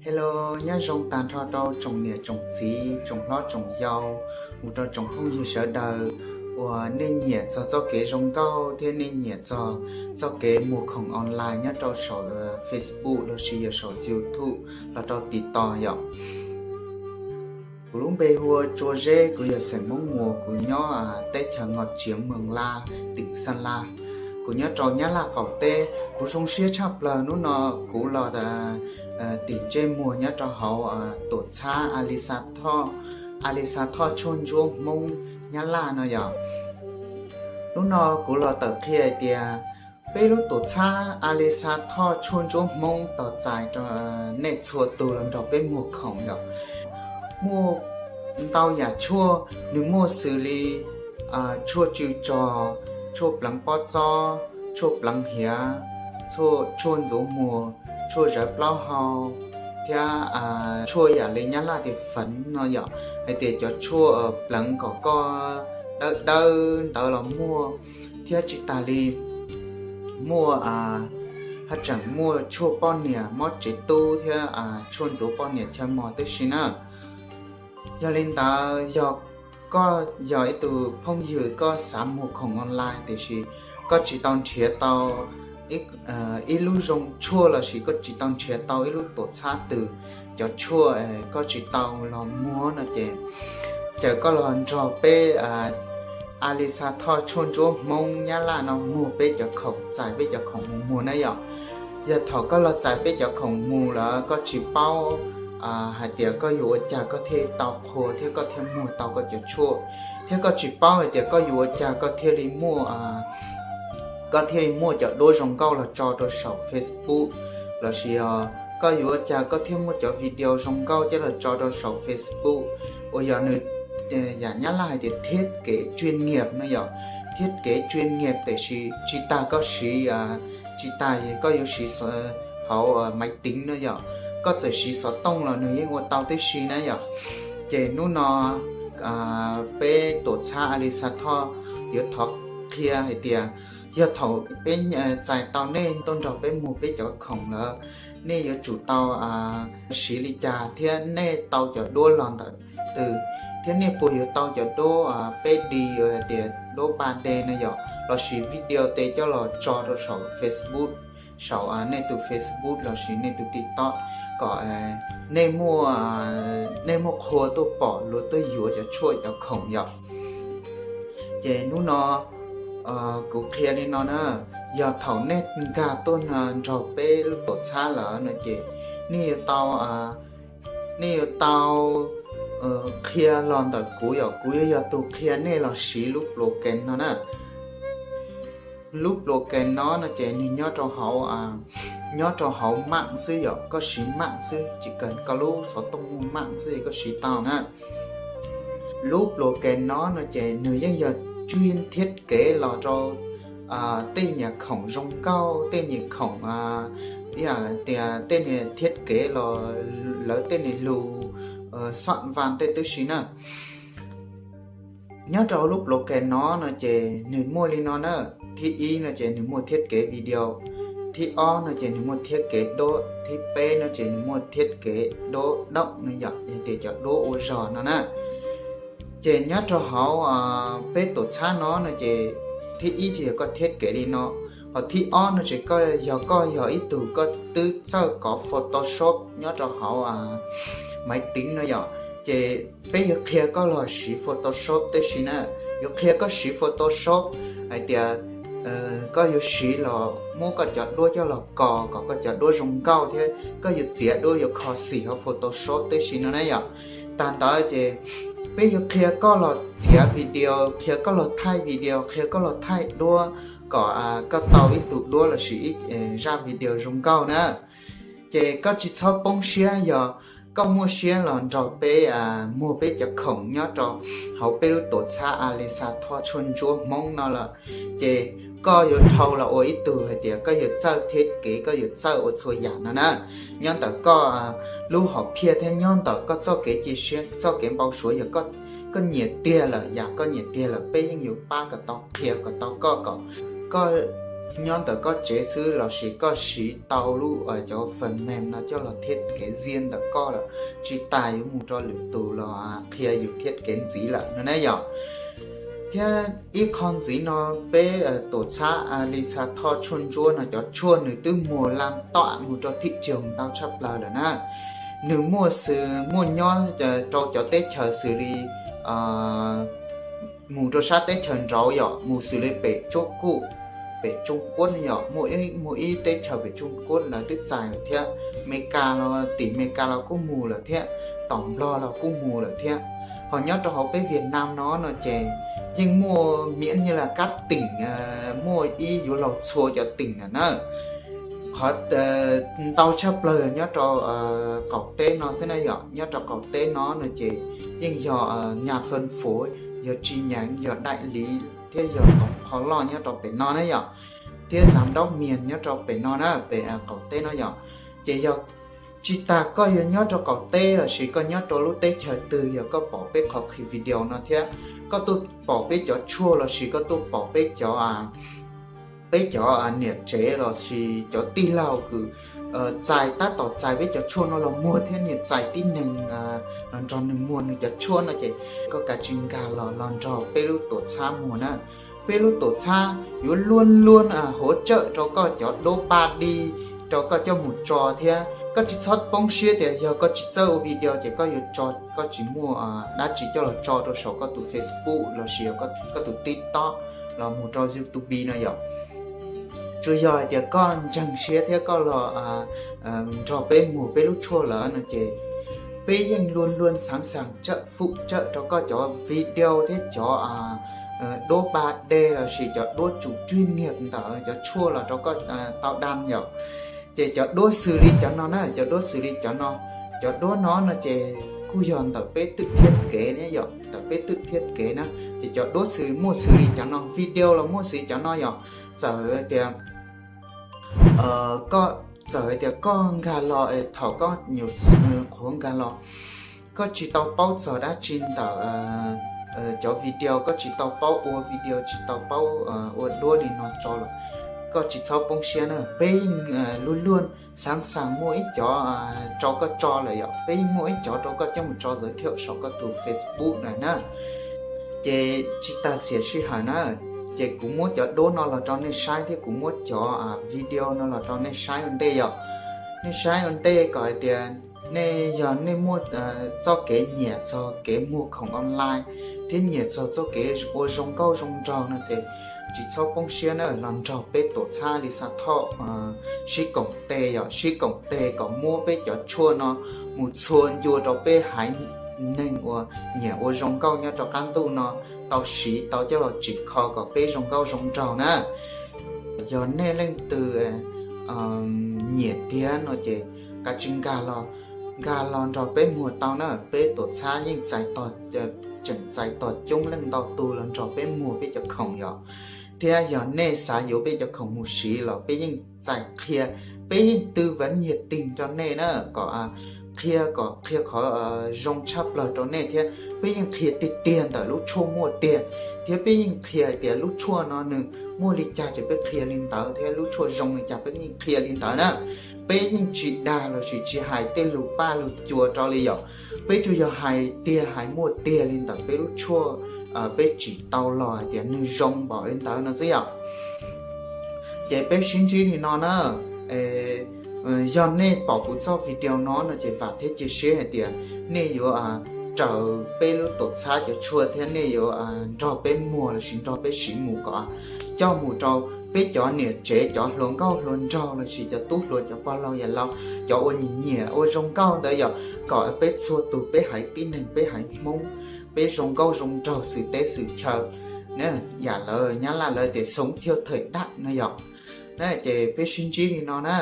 Hello, nyob zoo tag nrho rau tsoom niam tsoom txiv, tsoom hlob tsoom yau, mus rau tsoom phooj ywg sawv daws uas nej nyiam txog txoj kev zoo nkauj thiab nej nyiam txog txoj kev muag khoom online nyob rau saum Facebook los sis yog saum YouTube los rau TikTok yom. Kuv lub npe hu ua Tsua Zeb, kuv yog xeem Hmoob Muas, kuv nyob teb chaws Ngos Tsiav, Moos Laj, teem Xas Las. Kuv nyob rau Nyab Laj qaum teb. Kuv zoo siab tshaj plaws hnub no kuv los tim ntsej muag nyob rau hauv tuam txhab Alisa Thoj, Alisa Thoj tshuaj ntsuab Hmoob Nyab Laj no yom. Hnub no kuv los tawm qhia hais tias peb lub tuam txhab Alisa Thoj tshuaj ntsuab Hmoob tos txais rau nej txhua tus los nrog peb muag khoom yom. Muaj ntau yam tshuaj, nws muaj xws li tshuaj tsw tsog, tshuaj pleev pob txob, tshuaj pleev hiav, tshuaj ntxuav muag, tshuaj zawv plaub hau, thiab tshuaj yam li Nyab Laj tias feev no yom, hais tias cov tshuaj pleev kom koj dawb dawb ntawd los muaj, thiab tsis tas li muaj, haj tseem muaj tshuaj poj niam mob tsev tub thiab tshuaj ntxuav poj niam chaw mos tib si na. Yog li ntawd, yog koj yog ib tug phooj ywg koj xav muag khoom online tiam sis koj tsis tau nrhiav tau ib lub zoo tshuaj los sis koj tsis tau nrhiav tau ib lub tuam txhab twg, cov tshuaj koj tsis tau los muag no ces, caw koj los nrog peb Alisa Thoj tshuaj ntsuab Hmoob Nyab Laj no muag peb cov khoom, txais peb cov khoom mus muag na yom. Yog thaum koj los txais peb cov khoom mus lawm koj tsis paub hais tias koj yuav ua cas koj thiaj tau qhua thiab koj thiaj muag tau koj cov tshuaj, thiab koj tsis paub hais tias koj yuav ua cas koj thiaj li muaj koj thiaj li muaj cov duab zoo nkauj los tso rau saum Facebook, los sis koj yuav ua cas koj thiaj muaj cov video zoo nkauj coj los tso rau saum Facebook, uas yog nws yam Nyab Laj hais tias thiab kev chuyên nghiệp no yom, thiab kev chuyên nghiệp tiam sis tsis tas koj siv, tsis tas koj yuav siv hauv maiv tiv no yom, koj txawm siv xov tooj los nws yeej ua tau tib si na yom. Ces hnub no peb tuam txhab Alisa Thoj yuav thov qhia hais tias yog thaum peb txais tau nej tuaj nrog peb muag peb cov khoom lawm, nej yuav tsum tau siv li cas thiab nej tau cov duab los ntawm twg, thiab nej puas yuav tau cov duab peb D, hais tias duab ba D no yom, los siv video tes coj los tso rau saum Facebook, saum nej tus Facebook los sis nej tus TikTok, kom nej muaj, nej muaj qhua tuaj pom luag tuaj yuav cov tshuaj cov khoom yom. Ces hnub no kuv qhia li no na, yog thaum nej nkag tuaj nrog peb lub tuam txhab lawm no ces nej yuav tau, nej yuav tau qhia los ntawm kuv yom, kuv yuav yog tus qhia nej los siv lub program no na. Lub program no no ces nws nyob rau hauv, nyob rau hauv mạng xwb yom, koj siv mạng xwb, tsis kawg koj lub xov tooj muaj mạng xwb koj siv tau na. Lub program no no ces nws yeej yog chuyên thiết kế los rau tej nyuag khoom zoo nkauj, tej nyuag khoom, tias tej nyuag thiết kế los lawv tej nyuag lus soạn văn tej tib si na. Nyob rau lub program no no ces nws muaj li no na, thib ib no ces nws muaj thiết kế video, thib ob no ces nws muaj thiết kế duab, thib peb no ces nws muaj thiết kế duab dooj no yom, yog tias cov duab ua zog no na. Ces nyob rau hauv peb tuam txhab no no ces thib ib ces yog koj thiết kế li no, ho thib ob no ces koj yog, koj yog ib tug koj twb txawj kov Photoshop nyob rau hauv maiv tiv no yom, ces peb yuav qhia koj los siv Photoshop tib si na. Yuav qhia koj siv Photoshop hais tias koj yuav siv los muab koj cov duab coj los kos kom koj cov duab zoo nkauj thiab koj yuav txiav duab yuav kho xim hauv Photoshop tib si no na yom. Tag ntawd ces peb yuav qhia koj los txiav video, qhia koj los thaij video, qhia koj los thaij duab kom koj tau ib tug duab los sis ib zaj video zoo nkauj na. Ces koj tsis txhob poob siab, yog koj muaj siab los nrog peb muag peb cov khoom nyob rau hauv peb lub tuam txhab Alisa Thoj tshuaj ntsuab Hmoob no lawm, ces koj yuav dhau los ua ib tug hais tias koj yuav txawj thiết kế, koj yuav txawj ua txhua yam no na. Nyob ntawm koj lub hom phiaj thiab nyob ntawm koj txoj kev cia siab, txoj kev npau suav, yog koj nyiam tiag lawm, yam koj nyiam tiag lawm peb yeej yuav pab kom tau, qhia kom tau koj kom koj nyob ntawm koj tsev xwb lossis koj siv tau lub cov phần mềm no coj los thiab kev ziab ntawm koj lawm, tsis tas yuav mus rau lwm tus los qhia yus thiab kev ntxiv lawm no na yom. Thiab ib qho ntxiv no, peb tuam txhab li xa thoj tshuaj ntsuab no cov tshuaj nws twb muag la tom mus rau thib cog ntau tshaj plaws lawm na. Nws muaj xws muaj nyob rau cov teb chaws xws li mus rau sab teb chaws nraud yom, mus xws li pem Tsuab Kuj, pem Tsuab Kuab yom, muaj ib, muaj ib teb chaws pem Tsuab Kuab lawv twb txais lawm thiab. Meskas los, tim Meskas los kuj mus lawm thiab, tom Nplog los kuj mus lawm thiab. Ho nyob rau hauv peb Việt Nam no no ces yeej muaj miam nyaj la kab teem, muaj ib yuav laug txhua cov teem na. Qhov ntau tshaj plaws nyob rau qaum teb no xwb na yom. Nyob rau qaum teb no no ces yeej yog nhà phân phối, yog chi nhánh, yog đại lý thiab yog toom qho loj nyob rau pem no na yom, thiab giám đốc miền nyob rau pem no na, pem qaum teb no yom. Ces yog tsis tas koj yuav nyob rau qaum teb lossis koj nyob rau lub teb chaws twg, yog koj pom peb qhov qhia video no thiab koj tuaj pom peb cov tshuaj lossis koj tuaj pom peb cov peb cov niam tsev lossis cov tij laug kws txais, tab tom txais peb cov tshuaj no los muag thiab nws txais tib neeg los nrog nws muag nws cov tshuaj no ces koj kav tsij nkag los los nrog peb lub tuam txhab muag na. Peb lub tuam txhab yuav luôn luôn hỗ trợ rau koj cov đốt ba D, rau koj coj mus tso thiab. Koj tsis txhob poob siab tias yog koj tsis txawj ua video ces koj yuav tso, koj tsis muaj dab tsi coj los tso rau saum koj tus Facebook lossis koj tus TikTok los mus rau YouTube no yom. Tsuas yog hais tias koj ntseeg siab thiab koj los nrog peb muag peb lub tshuaj lawm no ces peb yeej luôn luôn sẵn sàng hỗ trợ, hỗ trợ rau koj cov video thiab cov đốt ba D lossis cov đốt chụp chuyên nghiệp ntawm cov tshuaj los rau koj tau đăng yom. Ces cov đuab xws li cov no na, cov đuab xws li cov no, cov đuab no no ces kuj yog ntawm peb twm thiab kev ne yom, ntawm peb twm thiab kev na. Ces cov đuab xws muaj xws li cov no, video los muaj xws li cov no yom. Txawm tias koj, txawm hais tias koj nkag los es thaum koj nyuam qhuav nkag los, koj tsis tau paub txog dab tsi ntawm cov video, koj tsis tau paub ua video, tsis tau paub ua đuab li no tso los, koj tsis txhob poob siab na. Peb yeej luôn luôn sẵn sàng muaj ib cov rau koj tso lawm yom, peb yeej muaj ib cov rau koj coj mus tso giới thiệu saum koj tus Facebook lawm na. Ces tsis tas xiam sij hawm na, ces kuv muab cov đuab no los rau nej saib thiab kuv muab cov video no los rau nej saib ua ntej yom. Nej saib ua ntej kom hais tias nej, yog nej muaj txoj kev nyiam txog kev muag khoom online thiab nyiam txog txoj kev ua zoo nkauj zoo nraug no ces tsis txhob poob siab na, los nrog peb tuam txhab li xa thoj sib koom tes yom, sib koom tes kom muab peb cov tshuaj no mus txhua ncua rau peb haiv neeg uas nyiam ua zoo nkauj nyob rau qab ntuj no tau siv tau coj los tsim kho kom peb zoo nkauj zoo nraug na. Yog nej leej twg nyiam tiag no ces kav tsij nkag los, nkag los nrog peb muag tau na. Peb tuam txhab yeej txais tos, tseem txais tos coob leej ntau tus los nrog peb muag peb cov khoom yom. Thiab yog nej xav yuav peb cov khoom mus siv los peb yeej txais qhia, peb yeej tư vấn nhiệt tình rau nej na, kom qhia, kom qhia qhov zoo tshaj plaws rau nej thiab peb yeej qhia tiag tiag ntawm lub tshuaj muaj tiag, thiab peb yeej qhia hais tias lub tshuaj no nws muaj li cas ces peb qhia li ntawd thiab lub tshuaj zoo li cas peb yeej qhia li ntawd na. Peb yeej tsis dag lossis tsis hais tej lus paj lus cua rau li yom. Peb tsuas yog hais tiag hais muaj tiag li ntawm peb lub tshuaj, peb tsim tau los hais tias nws zoo npaum li ntawd no xwb yom. Ces peb sib ntsib li no na. Yog nej pom kuv txoj video no no ces vam thiab cia siab hais tias nej yuav raws peb lub tuam txhab cov tshuaj thiab nej yuav nrog peb muag lossis nrog peb siv mus kom coj mus rau peb cov niam tsev, cov hluas nkauj hluas nraug lossis cov tub hluas cov pog laus yawm laus, cov uas nyiam nyiam ua zoo nkauj ntawd yom, kom peb txhua tus peb haiv tib neeg peb haiv Hmoob peb zoo nkauj zoo nraug xws teb xws chaw. Yam lawv Nyab Laj lawv tias sống theo thời đại no yom. Na ces peb sib ntsib li no na.